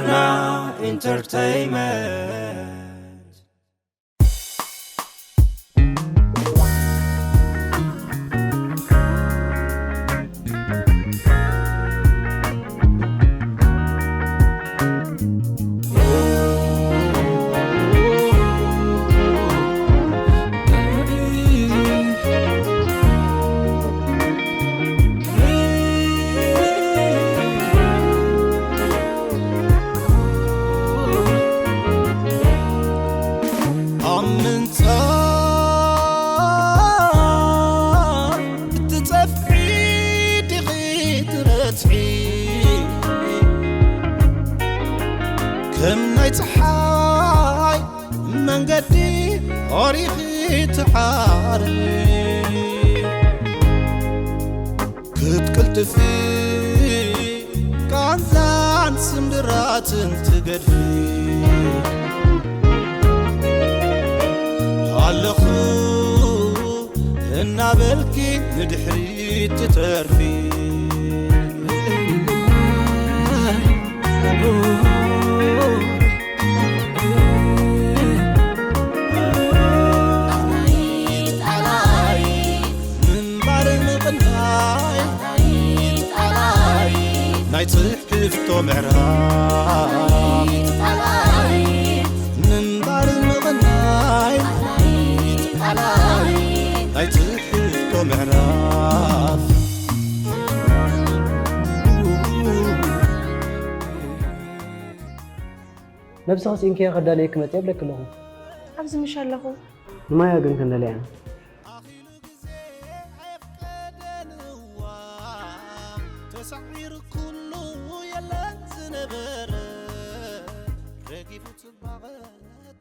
ና ኢንተርተይመንት። ኣብ ምንጻ እትጸፍዒ ዲኺ ትረትዒ፣ ከም ናይ ጸሓይ መንገዲ ኦሪኺ ትዓሪ፣ ክትቅልጥፊ ቃንዛን ስምብራትን ትገድፊ፣ ኣለኹ እናበልኪ ንድሕሪት ትተርፊ። ምንባር ምቕናይ ናይ ትሕዝቶ ምዕራፍ፣ ምንባር ምቕናይ ናይ ትሕዝቶ ምዕራፍ። ነብስኺ ስኢንክያ ከዳልየኪ መጽየ እብለኪ ኣለኹ። ኣብዚ ምሽ ኣለኹ። ንማያ ግን ክንደልያ ኢና። ኣኺሉ ግዜ ኣየፍቀደን እዋ፣ ተሳዒሩ ኩሉ የለን ዝነበረ፣ ረጊፉ ጽባቐ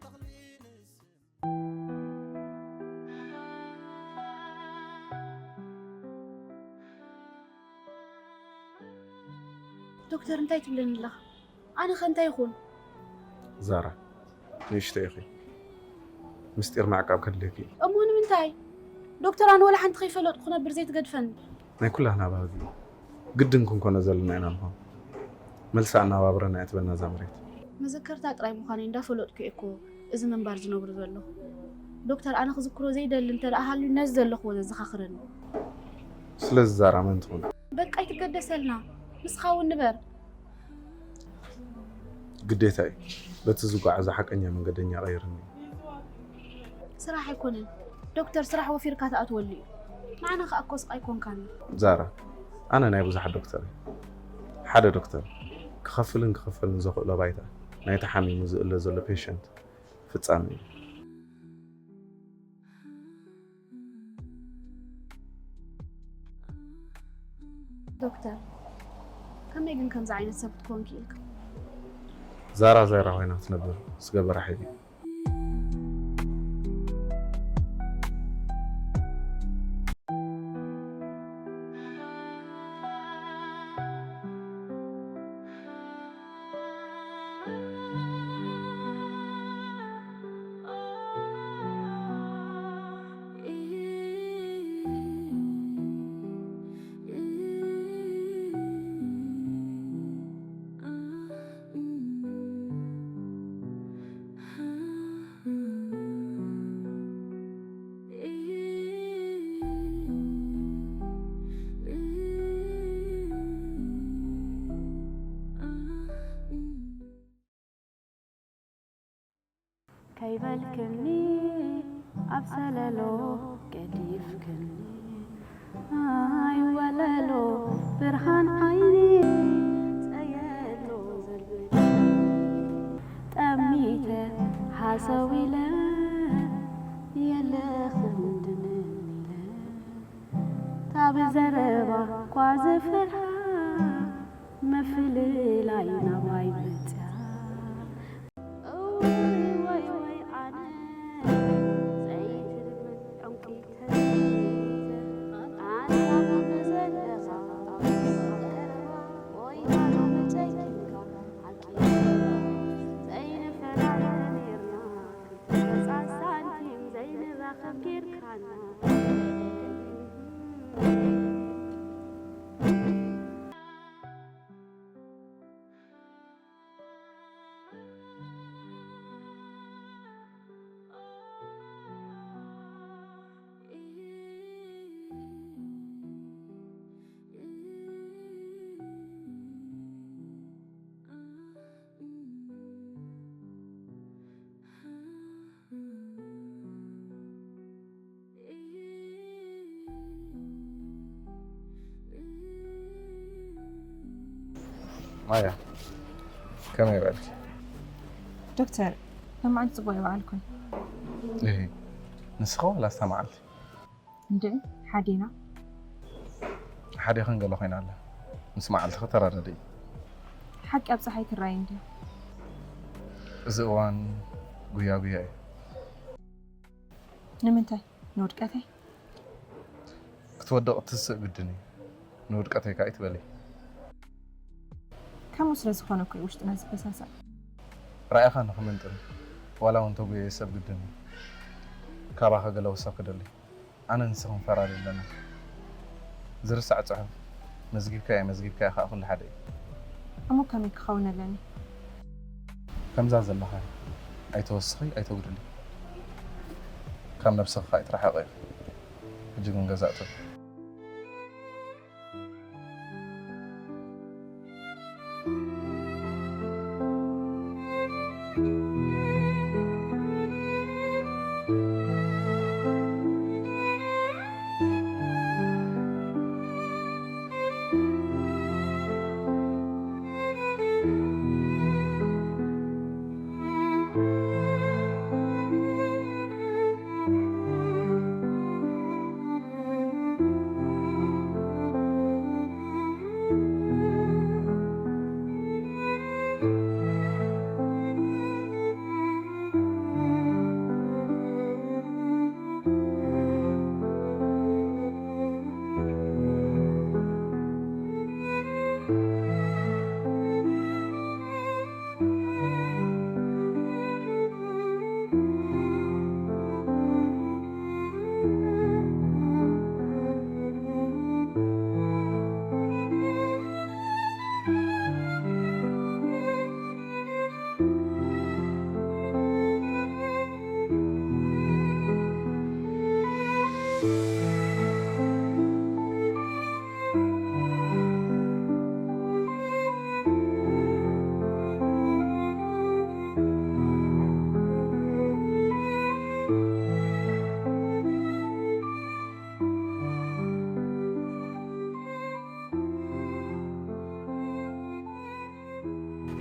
ተኽሊ ንስም። ዶክተር፣ እንታይ ትብለኒ ኣለኻ? ኣነ ኸ እንታይ ይኹን? ዛራ፣ ንእሽቶ ኢኺ። ምስጢር ምዕቃብ ከድልየኪ እዩ። እሞ ንምንታይ? ዶክተር፣ ኣነ ወላ ሓንቲ ከይፈለጥኩ ክነብር ዘይትገድፈኒ? ናይ ኩላህና ባህጊ እዩ። ግድን ክንኮኖ ዘለና ኢና ንኾን። መልሲ ኣነባብረና እያ ትበልና እዛ መሬት። መዘከርታ ጥራይ ምዃነይ እንዳፈለጥኩ እየ እኮ እዚ ምንባር ዝነብሮ ዘለኹ። ዶክተር፣ ኣነ ክዝክሮ ዘይደሊ እንተ ደኣ ሃልዩ ነዚ ዘለኽዎ ዘዘኻኽረኒ። ስለዚ ዛራ መን ትኹን? በቃ ኣይትገደሰልና። ንስኻ እውን ንበር። ግዴታ እዩ። በቲ ዝጓዓዞ ሓቀኛ መንገደኛ ቀይርኒ። ስራሕ ኣይኮነን ዶክተር፣ ስራሕ ወፊርካ ትኣትወሉ እዩ። ንዓና ከኣ እኮ ስቕ ኣይኮንካን። ዛራ፣ ኣነ ናይ ብዙሓት ዶክተር እየ። ሓደ ዶክተር ክኸፍልን ክኸፈልን ዘኽእሎ ባይታ ናይቲ ሓሚሙ ዝእለ ዘሎ ፔሸንት ፍጻሜ እዩ። ዶክተር፣ ከመይ ግን ከምዚ ዓይነት ሰብ ክትኮን ክኢልካ? ዛራ ዛራ ኮይና ክትነብር ዝገበራ ሓይሊ እዩ። ከይበልክኒ ኣብ ሰለሎ ገዲፍክኒ፣ ኣይ ወለሎ ብርሃን ዓይኒ ጸየሎ ዘብል፣ ጠሚተ ሃሰው ኢለ የለኽን ድንን ኢለ፣ ካብ ዘረባ እኳ ዝፈርሃ፣ ምፍልላይ ናባይ መጽያ። እውይ ወይ ወይ ኣነ ዘይትልምን ዕንቂ ተዘይዘ፣ ኣነ ኣብ ዘለኻ ኣብ ቀረባ፣ ወይ ሃሎ ምጸይ ኪንካ ሓቂ ዘይንፈላለ ኔርና፣ ክልተ ገጻት ሳንቲም ዘይንራኸብ ጌርካና። ማያ፣ ከመይ በልኪ? ዶክተር፣ መዓልቲ ጽቡቕ ይበዓልኩን። እህ፣ ንስኻ ዋላ ኣስታ መዓልቲ? እንድዒ፣ ሓዴና። ሓደ ኸንገሎ ኮይና ኣላ። ምስ መዓልቲ ከተራዳድኢ። ሓቂ ኣብ ጸሓይ ትረኣይ እንድዩ። እዚ እዋን ጉያ ጉያ እዩ። ንምንታይ? ንውድቀተይ? ክትወድቕ ትስእ ግድን እዩ። ንውድቀተይ ከዓ ይትበሊ። ከምኡ ስለ ዝኾነ እኮ እዩ ውሽጥና ዝበሳሳእ። ራእኻ ንኽምንጥል ዋላ እውን ተጉየ ሰብ ግድን እዩ። ካባኻ ገለ ውሳብ ክደሊ። ኣነ ንስኽን ፈራሪ ኣለና። ዝርሳዕ ጽሑፍ መዝጊብካዮ መዝጊብካዮ ከዓ ኩሉ ሓደ እዩ። እሞ ከመይ ክኸውን ኣለኒ? ከምዛ ዘለኻ ኣይተወስኺ ኣይተጉድሊ። ካብ ነብስኻ ከዓ ኣይትረሓቕ እዩ። ሕጂ ግን ገዛ እተው።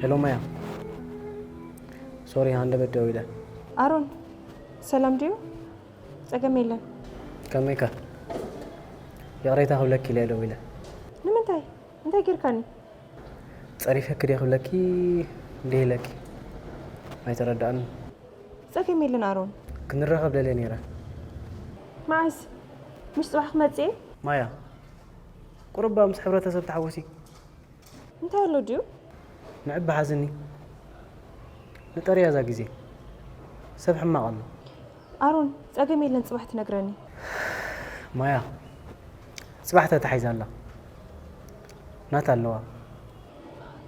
ሄሎ ማያ፣ ሶሪ ሃንደበት ደው ኢለ። ኣሮን፣ ሰላም ድዩ? ጸገም የለን። ከመይካ? ይቕሬታ ክብለኪ ኢለ ደው ኢለ። ንምንታይ? እንታይ ጌርካኒ? ጸሪፈኪ ድየ ክብለኪ እንዲህ ኢለኪ ኣይተረዳእን። ጸገም የለን ኣሮን። ክንራኸብ ደልየ ነይረ። መዓስ? ምሽ ጽባሕ ክመጽእ እየ። ማያ፣ ቁሩባ ምስ ሕብረተሰብ ተሓወሲ። እንታይ ኣሎ ድዩ? ንዕቢ ሓዝኒ ንጠርያ እዛ ግዜ። ሰብ ሕማቕ ኣሎ። ኣሮን፣ ጸገም የለን፣ ጽባሕ ትነግረኒ። ማያ፣ ጽባሕ ተታሒዛ ኣላ። ናታ ኣለዋ።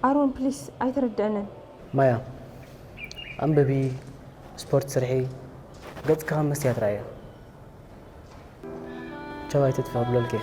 ኣሮን፣ ፕሊስ፣ ኣይተረድአንን። ማያ፣ ኣንብቢ፣ ስፖርት ስርሒ፣ ገጽካ ከም መስትያት ረኣያ። ቻው ኣይትጥፋ ብለልኪ።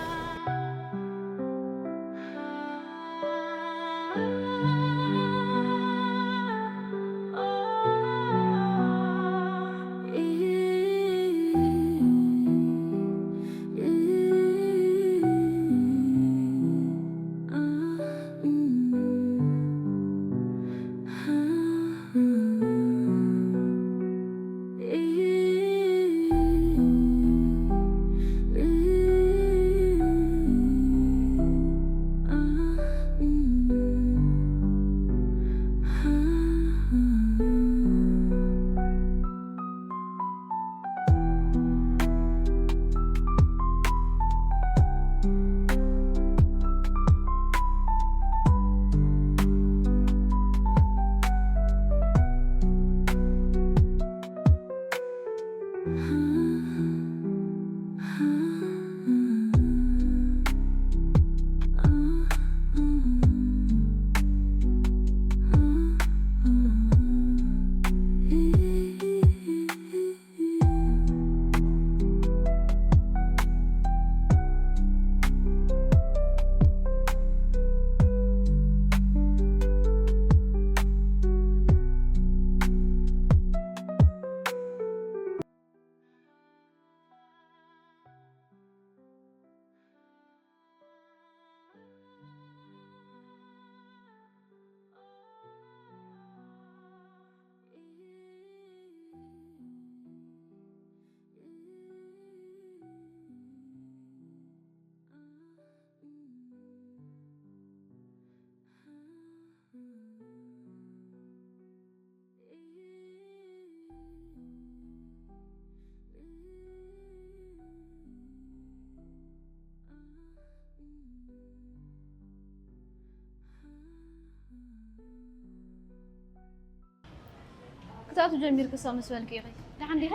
ክሳቱ ጀሚርኪ ሰው ምስ በልኪ ኢኺ። ደሓን ዲኺ?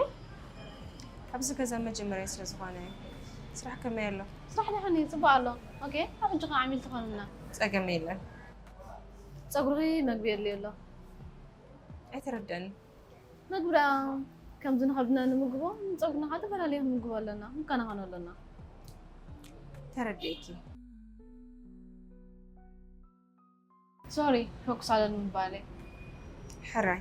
ኣብዚ ገዛ መጀመርያ ስለ ዝኾነ እዩ። ስራሕ ከመይ ኣሎ? ስራሕ ደሓን እዩ፣ ጽቡቕ ኣሎ። ኦኬ፣ ኣብ ሕጂ ከዓ ዓሚል ትኾንና። ጸገም የለን። ጸጉርኺ መግቢ የድልዮ ኣሎ። ኣይተረደኒ። መግቢ ደኣ ከምዚ ንኸብድና ንምግቦ፣ ንጸጉርና ከዓ ተፈላለየ ክንምግቦ ኣለና። ንከናኸኖ ኣለና። ተረዲእኪ። ሶሪ፣ ፈኩስ ኣለኒ ምባለይ። ሕራይ።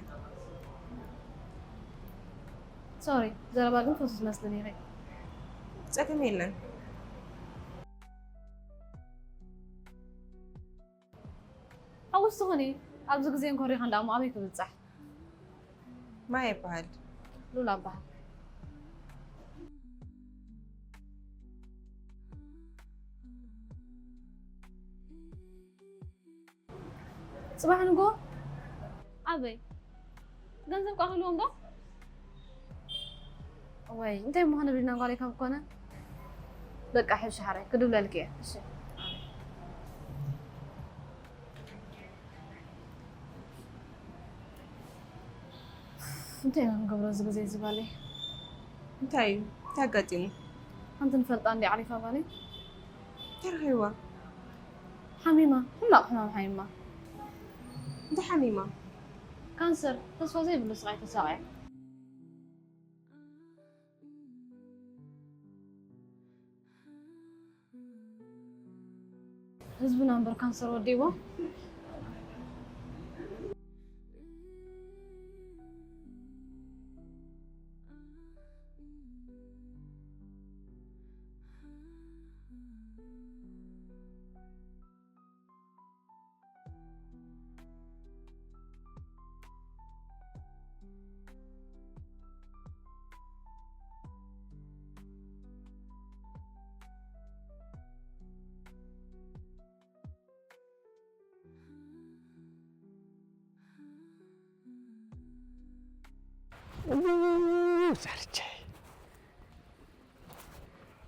ሶሪ፣ ዘረባ ግን ፈሱስ መስልን ኢኺ። ጸገም የለን። ሓጎስ ትኹኒ፣ ኣብዚ ግዜ እንኮሪኻ እንዳሞ ኣበይ ክብጻሕ? ማይ ይበሃል። ሉላ እበሃል። ጽባሕ ንጎ ኣበይ ገንዘብ ቋ ክህልዎም ዶ? ወይ እንታይ ምዃነ ብልና ጓለይ ካብ ኮነ በቃ ሕሽ ሓራይ ክድብለልክ እየ። እሺ እንታይ ኢና ንገብሮ እዚ ግዜ እዚ ጓለይ? እንታይ እዩ? እንታይ ኣጋጢሙ? ሓንቲ ንፈልጣ እንዲ ዓሪፋ ጓለይ እንታይ ረኺብዋ? ሓሚማ፣ ሕማቕ ሕማም ሓሚማ። እንታይ ሓሚማ? ካንሰር፣ ተስፋ ዘይብሉ ስቓይ ተሳቒያ። ህዝብና እምበር ካንሰር ወዲእዎ። ዛርቻይ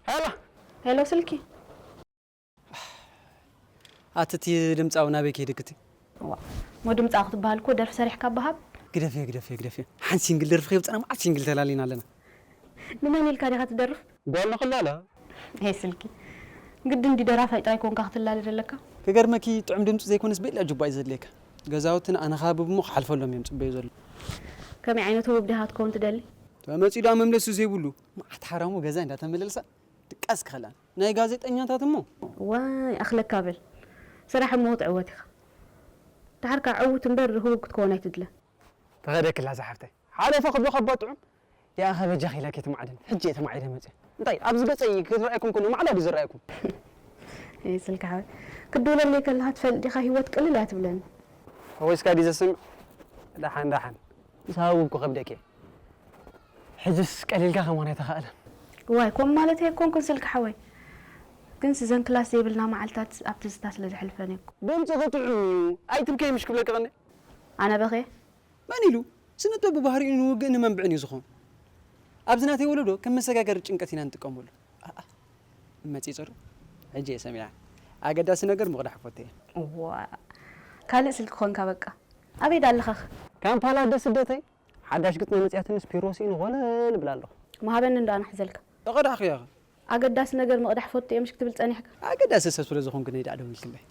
ሄሎ ሄሎ ስልኪ ኣቲ እቲ ድምፃዊ ናበይ ከይድክቲ ዋ ሞ ድምፃዊ ክትበሃል እኮ ደርፊ ሰሪሕካ በሃብ ግደፍዮ ግደፍዮ ግደፍዮ ሓንቲ ሲንግል ደርፊ ከይብፅና መዓት ሲንግል ተላሊና ኣለና ንመን ኢልካ ዲኻ ትደርፍ ጓል ንኽላላ ሄ ስልኪ ግድን ዲ ደራፋይ ጥራይ ኮንካ ክትላለ ዘለካ ክገርመኪ ጥዑም ድምፂ ዘይኮነስ ቤላ ጁባ እዩ ዘድልየካ ገዛውትን ኣነኻብብ እሞ ክሓልፈሎም እዮም ፅበዩ ዘሎ ከመይ ዓይነት ህቡብ ዲኻ ክትከውን ትደሊ ተመፂኡ ደኣ መምለሲ ዘይብሉ መዓት ሓራሙ ገዛ እንዳተመለልሳ ድቃስ ክኸላን ናይ ጋዜጠኛታት እሞ ዋይ ኣኽለካ በል ስራሕ እሞ ክትዕወት ኢኻ ድሓርካ ዕውት እምበር ህቡብ ክትከውን ኣይትድለ ተኸደክላ ዝሓፍተይ ሓለፈ ክብሎ ከባ ጥዑም ያኸ በጃኺ ኢላ ከይትማዕድን ሕጂ እየ ተማዒደ መፅእ እንታይ ኣብዚ ገፀይ ክትረኣየኩም ከሎ ማዕዳ ድዩ ዝረኣየኩም ስልካ ሓወይ ክድውለለይ ከለኻ ትፈልጥ ዲኻ ህይወት ቅልል እያ ትብለኒ ወይስካ ድዩ ዘስምዕ ደሓን ደሓን ምስ ሃብኩ ከብደኪ ሕጅስ ቀሊልካ ከማን ኣይተኻእለን ዋይ ከም ማለት ኣይኮንኩን ስልካ ሓወይ ግን ስዘን ክላስ ዘይብልና መዓልታት ኣብ ትዝታ ስለ ዘሕልፈን እኮ ድምፂ ክጥዑ ኣይትብከይ ምሽ ክብለካ ቀኒ ኣነ በኸየ መን ኢሉ ስነጥበብ ብባህሪኡ ንውግእ ንመንብዕን እዩ ዝኾን ኣብዚ ናተይ ወለዶ ከም መሰጋገሪ ጭንቀት ኢና ንጥቀመሉ ኣኣ መፂ ፅሩ ሕጂ እየ ሰሚዓ ኣገዳሲ ነገር ምቕዳሕ ፈተ እየ እዋ ካልእ ስልኪ ኾንካ በቃ ኣበይ ዳለኻኽ ካምፓላ ደ ስደተይ ሓዳሽ ግጥሚ መፅያትንስ ፒሮሲን ኾነ ልብል ኣለኹ መሃበኒ እንዶ ኣናሕዘልካ ተቐዳሕኽያ ኣገዳሲ ነገር ምቕዳሕ ፈቱ እየ ምሽ ክትብል ጸኒሕካ ኣገዳሲ ሰብ ስለ ዝኾንኩ ነይ ዳኣ ደዊልክለይ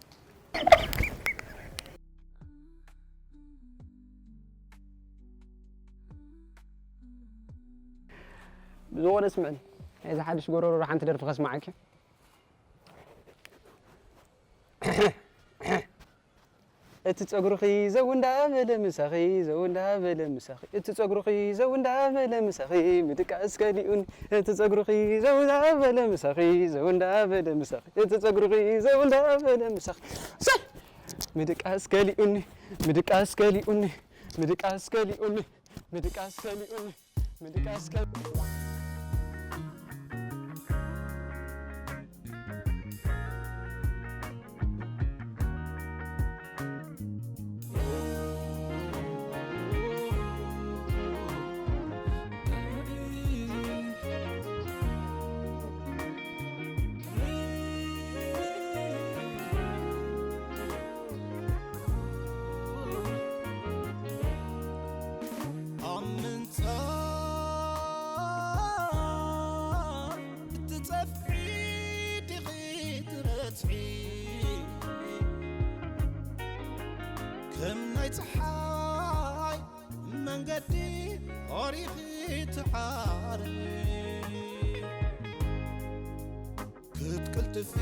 ብዝኾነ ስምዕኒ ናይዚ ሓድሽ ጎረሮ ሓንቲ ደርፊ ከስማዓኪ እቲ ጸጉርኺ ዘው እንዳበለ ምሳኺ ዘው እንዳበለ ምሳኺ እቲ ጸጉርኺ ዘው እንዳበለ ምሳኺ ምድቃስ ከሊኡኒ እቲ ጸጉርኺ ዘው እንዳበለ ምሳኺ ዘው እንዳበለ ምሳኺ እቲ ጸጉርኺ ዘው እንዳበለ ምሳኺ ሰይ ምድቃስ ከሊኡኒ ምድቃስ ከሊኡኒ ምድቃስ ከሊኡኒ ምድቃስ ከሊኡኒ ምድቃስ ከሊኡኒ ከም ናይ ፀሓይ መንገዲ ኦሪኺ ትዓሪ ክትቅልጥፊ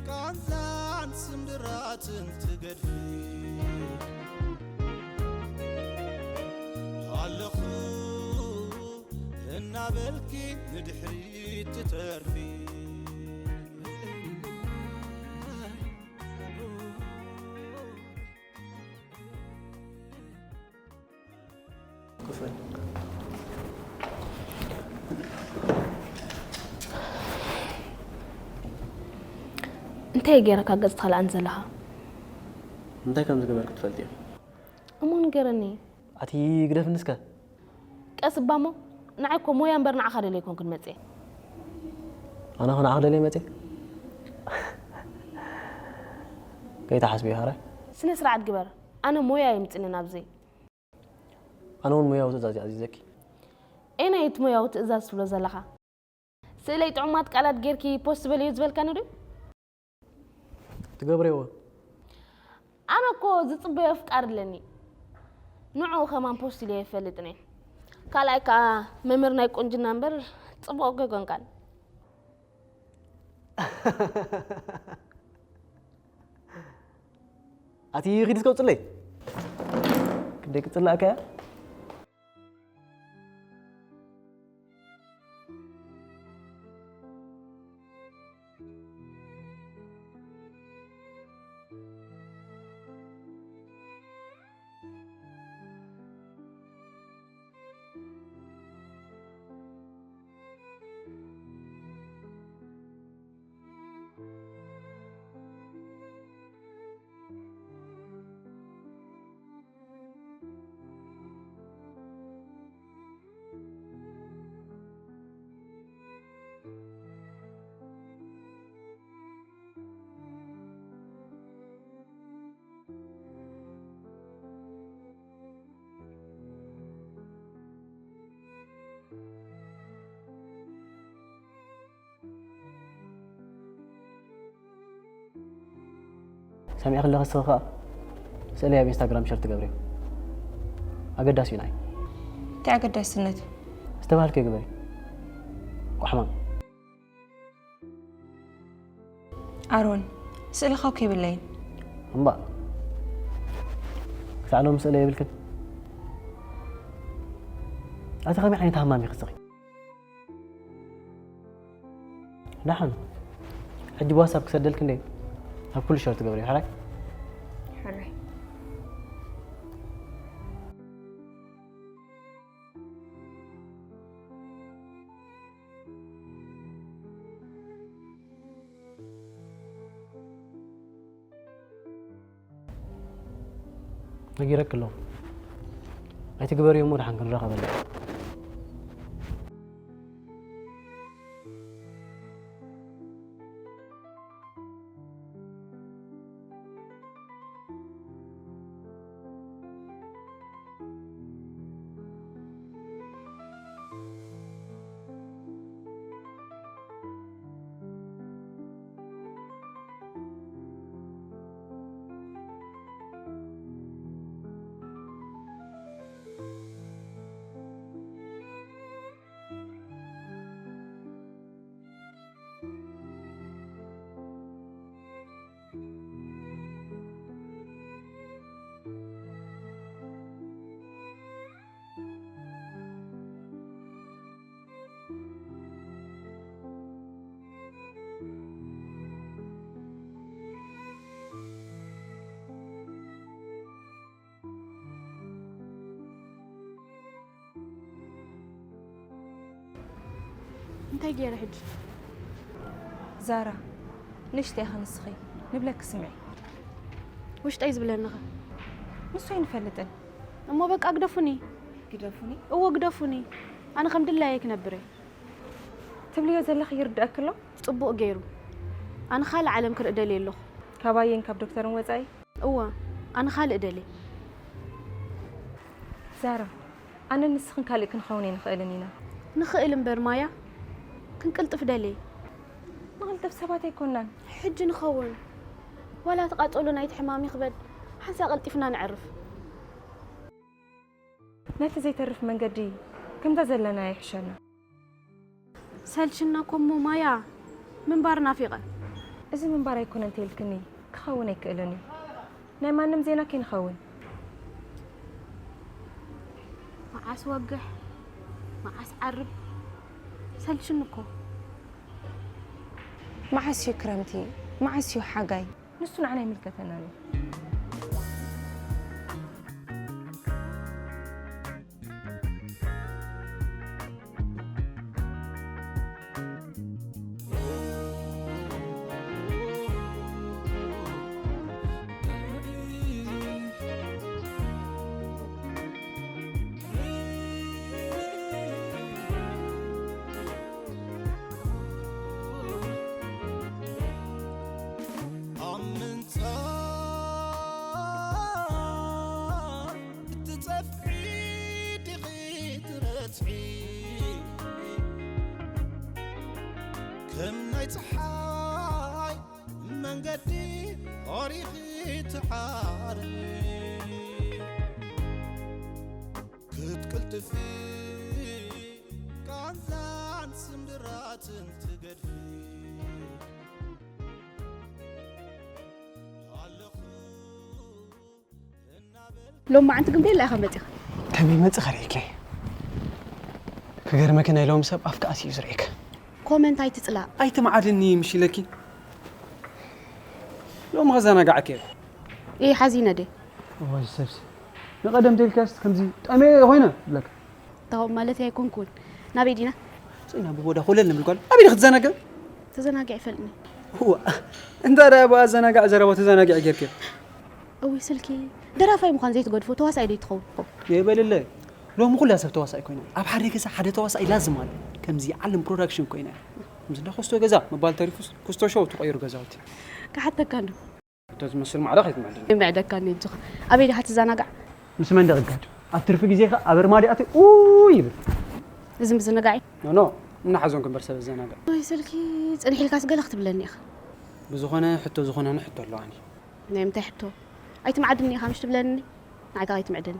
ቃንዛን ስምብራትን ትገድፊ ኣለኹ እናበልኪ ንድሕሪት ትተርፊ። ክፈል። እንታይ ገይረካ ገጽ ትኸልኣን ዘለኻ? እንታይ ከም ዝገበርኩ ትፈልጥ እየ። እሞ ንገረኒ። ኣቲ ግደፍኒ እስከ። ቀስ እባ እሞ፣ ንዓይ እኮ ሞያ እምበር ንዓኻ ደልየ ኣይኮንኩን መጽየ። ኣነ ኸ ንዓኺ ደልየ መጽየ? ከይትሓስቢ ኢኻ ራይ። ስነ ስርዓት ግበር። ኣነ ሞያ የምጽኒ ናብዚ። ኣነ እውን ሞያዊ ትእዛዝ እየ ኣዚዘኪ። ኤነ እቲ ሞያዊ ትእዛዝ ትብሎ ዘለኻ? ስእለይ ጥዑማት ቃላት ጌርኪ ፖስት በልዮ ዝበልካኒ ድዩ? ትገብርዮ። ኣነ እኮ ዝጽበዮ ኣፍቃሪ ኣለኒ። ንዕኡ ከማን ፖስት ኢለዮ ኣይፈልጥን እየ። ካልኣይ ከኣ መምህር ናይ ቁንጅና እምበር ጽቡቕ እኮ ኣይኮንካን። ኣቲ ኺድ እስከ ውፅለይ። ክንደይ ክፅላእካ እያ? ሰሚዕኺ ኣለኺ እስኺ ኸኣ ስእለይ ኣብ ኢንስታግራም ሸር ትገብርዮ። ኣገዳሲ እዩ ንዓይ። እንታይ ኣገዳስነት? ዝተባህልክዮ ግበሪ። ቋሕማም። ኣሮን፣ ስእልኻ እኮ የብለይን። እምባእ ክሳዕ ሎሚ ስእለ የብልክን። ኣቲ ከመይ ዓይነት ሃማም ኢኺ እስኺ? ደሓን ሕጂ ብዋትሳፕ ክሰደልክ እንደ ኣብ ኩሉ ሸር ትገብርዮ ሕራይ። ሕራይ። ነጊረክ ኣለኹ ኣይትግበርዮ እሞ ደሓን ክንራኸበሉ። እንታይ ገይረ ሕጂ? ዛራ፣ ንእሽተይ ኢኺ ንስኺ፣ ንብለኪ ስምዒ። ውሽጠይ ዝብለኒ ኸ? ንሱ ኣይንፈልጥን። እሞ በቃ ግደፉኒ። ግደፉኒ? እዎ ግደፉኒ። ኣነ ከም ድላየይ ክነብር እየ። ትብልዮ ዘለኺ ይርድኣኪ ኣሎ? ጽቡቕ ገይሩ። ኣነ ካልእ ዓለም ክርኢ ደልየ ኣለኹ። ካባየን ካብ ዶክተርን ወጻኢ? እወ፣ ኣነ ካልእ እደሊ። ዛራ፣ ኣነን ንስኽን ካልእ ክንኸውን ኣይንኽእልን ኢና። ንኽእል እምበር ማያ፣ ክንቅልጥፍ ደሊ። ንቐልጥፍ ሰባት ኣይኮናን። ሕጂ ንኸውን። ዋላ እቲ ቃጸሎ ናይቲ ሕማም ይኽበድ፣ ሓንሳእ ቀልጢፍና ነዕርፍ። ነቲ ዘይተርፍ መንገዲ ከምዛ ዘለና ይሕሸና። ሰልችና እኮ እሞ ማያ፣ ምንባር ናፊቐ። እዚ ምንባር ኣይኮነን ተይልክኒ ክኸውን ኣይክእልን እዩ። ናይ ማንም ዜና ከይንኸውን። መዓስ ወግሕ፣ መዓስ ዓርብ፣ ሰልችኒ እኮ። መዓስ እዩ ክረምቲ፣ መዓስ እዩ ሓጋይ፣ ንሱ ንዓና ኣይምልከተናን እዩ። ኣብ ምንጻ እትጸፍዒ ዲኺ ትረትዒ፣ ከም ናይ ጸሓይ መንገዲ ኦሪኺ ትዓሪ፣ ክትቅልጥፊ ቃንዛን ስምብራትን ትገድፊ። ኣለኹ ሎማዓንቲ ግን ቤላ ኢኻ መፂኻ። ከመይ መፂኻ ርእየኪ? ክገርመኪ ናይ ሎሚ ሰብ ኣፍካ ኣትዩ እዩ ዝርእየካ። ኮመንት ኣይትፅላእ። ኣይትምዓድኒ ምሽ ኢለኪ። ሎሚ ከዘናጋዕኪ እየ። እየ ሓዚነ ድየ? እዋይ ሰብሲ። ንቐደም ተይልካስ ከምዚ ጠመየ ኮይነ ብለካ። ታው ማለት ኣይኮንኩን። ናበይ ዲና? ጽና ብቦዳ ኮለል ንብል ጓል። ኣበይ ክትዘናግዕ? ተዘናጊዐ ይፈልጥኒ። እዋ፣ እንታይ ደኣ ብኣዘናጋዕ ዘረባ ተዘናጊዐ ጌርኪ? እውይ ስልኪ፣ ደራፋይ ምዃን ዘይትገድፎ ተዋሳኣይ ዶ ይትኸውን? የበለለይ። ሎሚ ኩላ ሰብ ተዋሳኣይ ኮይና። ኣብ ሓደ ገዛ ሓደ ተዋሳኣይ ላዝም ኣሎ። ከምዚ ዓለም ፕሮዳክሽን ኮይና። ምስ እንዳ ኮስቶ ገዛ ምባል ተሪፉስ፣ ኮስቶ ሾው ተቐይሩ ገዛውቲ። ክሓተካ እንዶ። እቶ ዝመስል ማዕረ ከይትምዕድኒ። ይምዕደካኒ እጆኻ። ኣበይ ዲኻ ትዘናጋዕ? ምስ መን ደቕጋድ? ኣብ ትርፊ ግዜኻ ኣብ ኣርማድዮ ኣትየ ኡ ይብል። እዚ ምዝንጋዕ እዩ? ኖ፣ ኖ፣ እናሓዘንኩ እምበር ሰብ እዘናጋዕ። ወይ ስልኪ፣ ጽንሕ ኢልካስ ገለ ክትብለኒ ኢኻ። ብዝኾነ ሕቶ ዝኾነኒ ሕቶ ኣለዋኒ። ናይ ምንታይ ሕቶ? ኣይትምዓድኒ ኢኻ ምሽ ትብለኒ? ንዓይ ከ ኣይትምዕድኒ።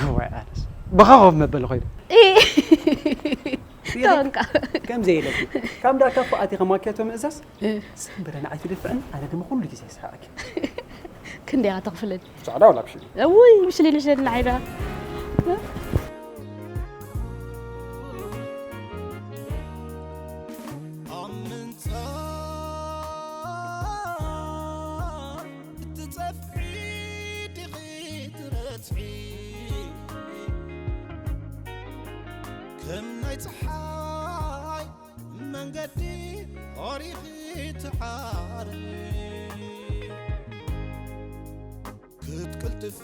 እዋይ፣ ኣነስ ብኻ ኮፍ መበሊ ኮይነ። እ። ይርእ። ተወንካ። ከም ዘይለኪ። ካብ እንዳ ካፈ ኣቲኻ ማኪያቶ ምእዛዝ? እ። ስምብረ ንዓይ ትድፍዕን፣ ኣነ ድማ ኩሉ ግዜ ይስሕቐኪ። ክንደይ ኢኻ ተኽፍለኒ? ጻዕዳ ወላ ብሽሊ? እውይ፣ ብሽሊ ልሽለኒ ንዓይ ደኣ። ኣብ ምንጻ እትጸፍዒ ዲኺ ትረትዒ፣ ከም ናይ ጸሓይ መንገዲ ኦሪኺ ትዓሪ፣ ክትቅልጥፊ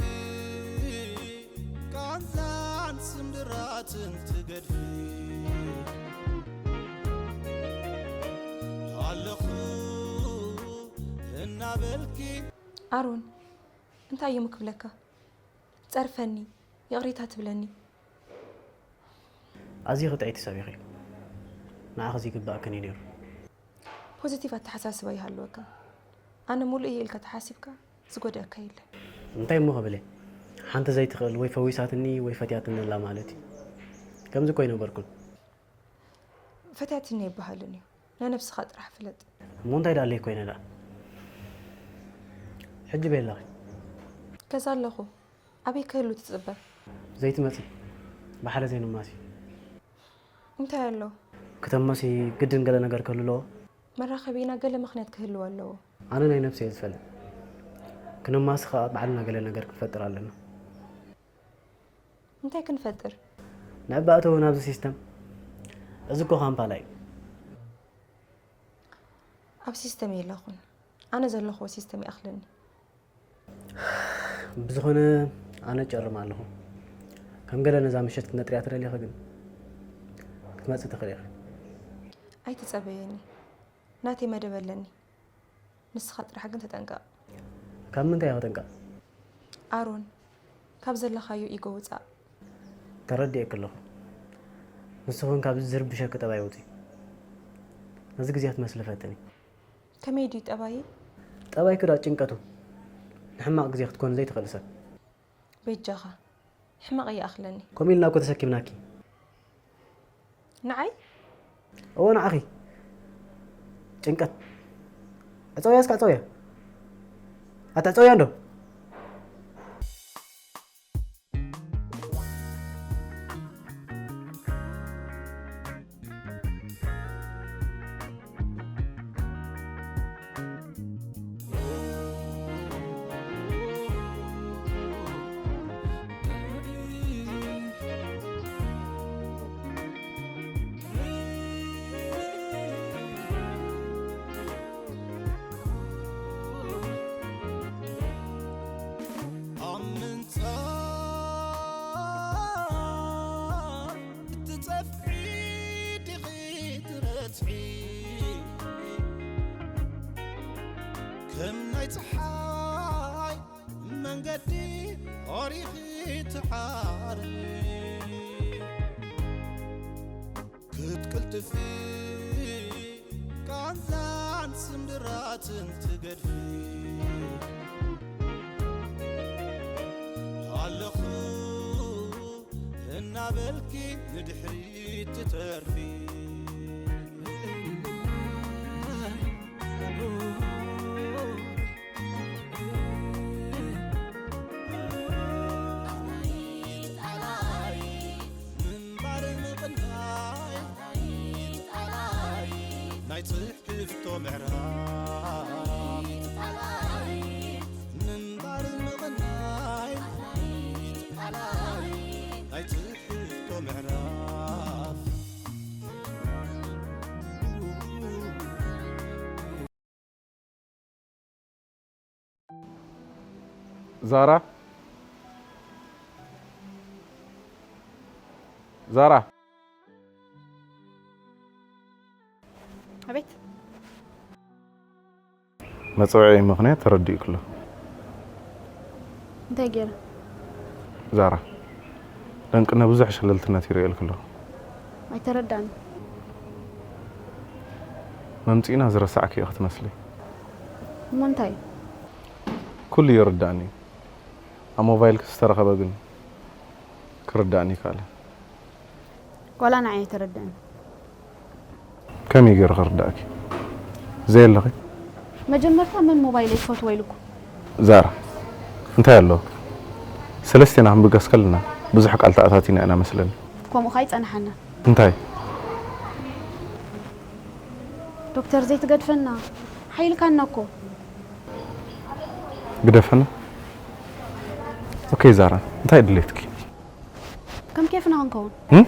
ቃንዛን ስምብራትን ትገድፊ፣ ኣለኹ እናበልኪ። ኣሮን፣ እንታይ እየ እሞ ክብለካ? ጸርፈኒ፣ ይቕሬታ ትብለኒ። ኣዝዪ ጥዕይቲ ሰብ ኢኺ። ንዓኺ ዝግባእክን እዩ ነይሩ። ፖዚቲቭ ኣተሓሳስባ ይሃልወካ። ኣነ ሙሉእ እየ ኢልካ ተሓሲብካ ዝጎድኣካ የለን። እንታይ እሞ ክብል እየ? ሓንቲ ዘይትኽእል ወይ ፈዊሳትኒ ወይ ፈትያትኒ ኣላ ማለት እዩ። ከምዚ እኮ ኣይነበርኩን። ፈትያትኒ ኣይበሃልን እዩ። ናይ ነብስኻ ጥራሕ ፍለጥ። እሞ እንታይ ደኣ ኣለይ ኮይነ ደኣ? ሕጂ በይ ኣለኺ? ገዛ ኣለኹ። ኣበይ ክህሉ ትጽበ? ዘይትመጺ? ብሓደ ዘይንማሲ? እንታይ ኣሎ? ክተማሲ ግድን ገለ ነገር ክህሉ ኣለዎ? መራኸቢና ገለ ምኽንያት ክህልዎ ኣለዎ። ኣነ ናይ ነብሰይ እየ ዝፈልጥ። ክነማሲ ከኣ ባዕልና ገለ ነገር ክንፈጥር ኣለና። እንታይ ክንፈጥር? ንዕባእተው ናብዚ ሲስተም። እዚ እኮ ካምፓላ እዩ። ኣብ ሲስተም የለኹን። ኣነ ዘለኹዎ ሲስተም ይኣኽለኒ። ብዝኾነ ኣነ ጨርም ኣለኹ። ከም ገለ ነዛ ምሸት ክትነጥርያ ትደልዪ ኸ ግን ክትመጺ ትኽእሊ ኢኺ። ኣይትጸበየኒ። ናተይ መደብ ኣለኒ። ንስኻ ጥራሕ ግን ተጠንቀቕ። ካብ ምንታይ እየ ክጥንቀቕ? ኣሮን፣ ካብ ዘለኻዮ ኢጎ ውጻእ። ተረዲኤኪ ኣለኹ። ንስኺ እውን ካብዚ ዝርብሸኪ ጠባይ ውጺ። ነዚ ግዜ ክትመስሊ ፈትኒ። ከመይ ድዩ ጠባይ? ጠባይኪ ዶ ጭንቀቱ ንሕማቕ ግዜ ክትኮኒ ዘይትኽእሊ ሰብ። በጃኻ ሕማቕ ይኣኽለኒ። ከምኡ ኢልና እኮ ተሰኪምናኪ። ንዓይ እዎ ንዓኺ። ጭንቀት። ዕፀውያ እስከ ዕፀውያ። ኣታ ዕፀውያ እንዶ። ኣብ ምንጻል እትጸፍዒ ዲኺ ትረትዒ፣ ከም ናይ ጸሓይ መንገዲ ኦሪኺ ትዓሪ፣ ክትቅልጥፊ ቃንዛን ስምብራትን ትገድፊ። ኣለኹ እናበልኪ ንድሕሪት ትተርፊ። ምንባር ምቕናይ ናይ ትሕዝቶ ምዕራፍ፣ ምንባር ምቕናይ ናይ ትሕዝቶ ምዕራፍ። ዛራ፣ ዛራ። ኣቤት። መጸውዒ ምኽንያት ተረዲእኩ ኣሎ። እንታይ ገይረ? ዛራ፣ ደንቅነ ብዙሕ ሸለልትነት ይርእየልኪ ኣለኹ። ኣይተረዳእን። መምጺእና ዝረሳዕክዮ ክትመስሊ። እሞ እንታይ? ኩሉ ይርዳእኒ እዩ። ኣብ ሞባይልኪ ዝተረኸበ ግን ክርዳእኒ ይከኣለ። ዋላ ንዓይ ኣይተረድእን። ከመይ ገይረ ክርዳእኪ? ዘየለኺ? መጀመርታ መን ሞባይለይ ክፈትዎ ኢሉኩም? ዛራ፣ እንታይ ኣሎ? ሰለስቴና ክንብገስ ከለና ብዙሕ ቃል ተኣታቲና ኢና መስለኒ። ከምኡ ኸኣ ይጸንሓና። እንታይ? ዶክተር ዘይትገድፈና። ሓይልካና እኮ። ግደፈና። ኦኬ ዛራ፣ እንታይ ድሌትኪ? ከም ኬፍና ክንከውን። እም?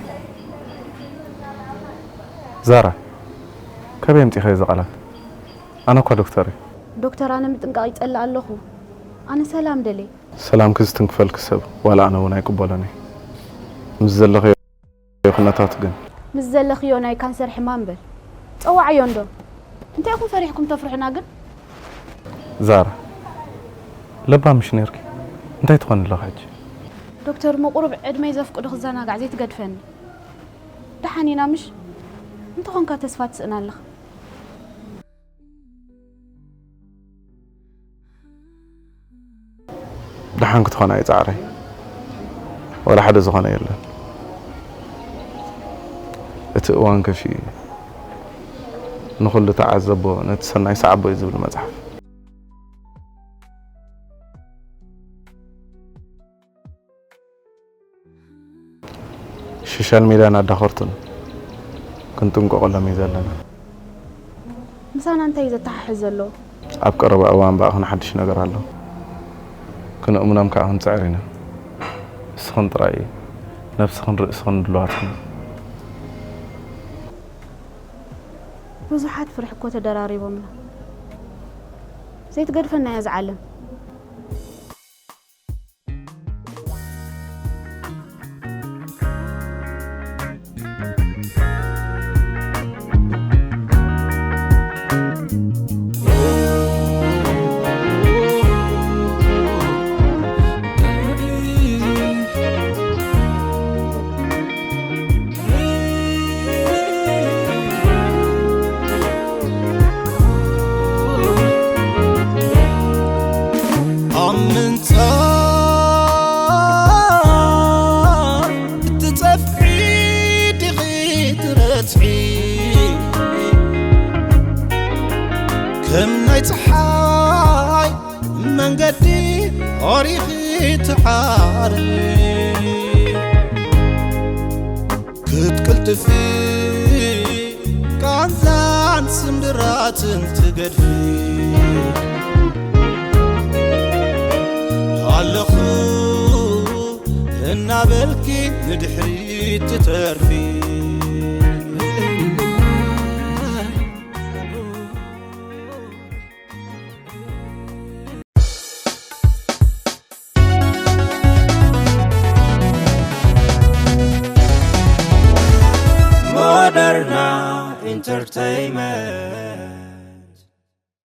ዛራ፣ ካበይ ኣምጺኻዮ እዚ ቃላት? ኣነ እኳ ዶክተር እየ። ዶክተር ኣነ ምጥንቃቕ ይጸልእ ኣለኹ። ኣነ ሰላም ደልየ። ሰላምኪ ዝትንክፈልኪ ሰብ ዋላ ኣነ እውን ኣይቅበሎን እየ። ምስ ዘለኽዮ ኩነታት ግን። ምስ ዘለኽዮ ናይ ካንሰር ሕማም በል። ጸዋዕዮ እንዶ። እንታይ ኢኹም ፈሪሕኩም ተፍርሑና ግን? ዛራ፣ ለባም ምሽ ነይርኪ። እንታይ ትኾኒ ኣለኺ ሕጂ? ዶክተር እሞ ቁሩብ ዕድመይ ዘፍቅዶ ክዘናጋዕ ዘይትገድፈኒ። ደሓን ኢና ምሽ? እንተኾንካ ተስፋ ትስእን ኣለኻ። ደሓን ክትኾና እዩ ጻዕረይ። ወላ ሓደ ዝኾነ የለን። እቲ እዋን ከፊኡ እዩ። ንኹሉ ተዓዘቦ፣ ነቲ ሰናይ ሰዓቦ እዩ ዝብል መጽሓፍ። ሶሻል ሜድያን ኣዳኸርቱን ክንጥንቀቐሎም እዩ ዘለና። ምሳና እንታይ እዩ ዘተሓሕዝ ዘሎ? ኣብ ቀረባ እዋን ብኣኽን ሓድሽ ነገር ኣሎ። ክንእምኖም ከኣ ክንጽዕር ኢና። ንስኽን ጥራይ ነብስኽን ርእስኽን ድሉዋት ኩኒ። ብዙሓት ፍርሒ እኮ ተደራሪቦምና። ዘይትገድፈና እያ እዛ ዓለም። ፀሓይ መንገዲ ኦሪኺ ትዓሪ ክትቅልጥፊ ቃንዛን ስምድራትን ትገድፊ ኣለኹ እናበልኪ ንድሕሪት ትተርፊ። ሞደርና ኢንተርተይመንት።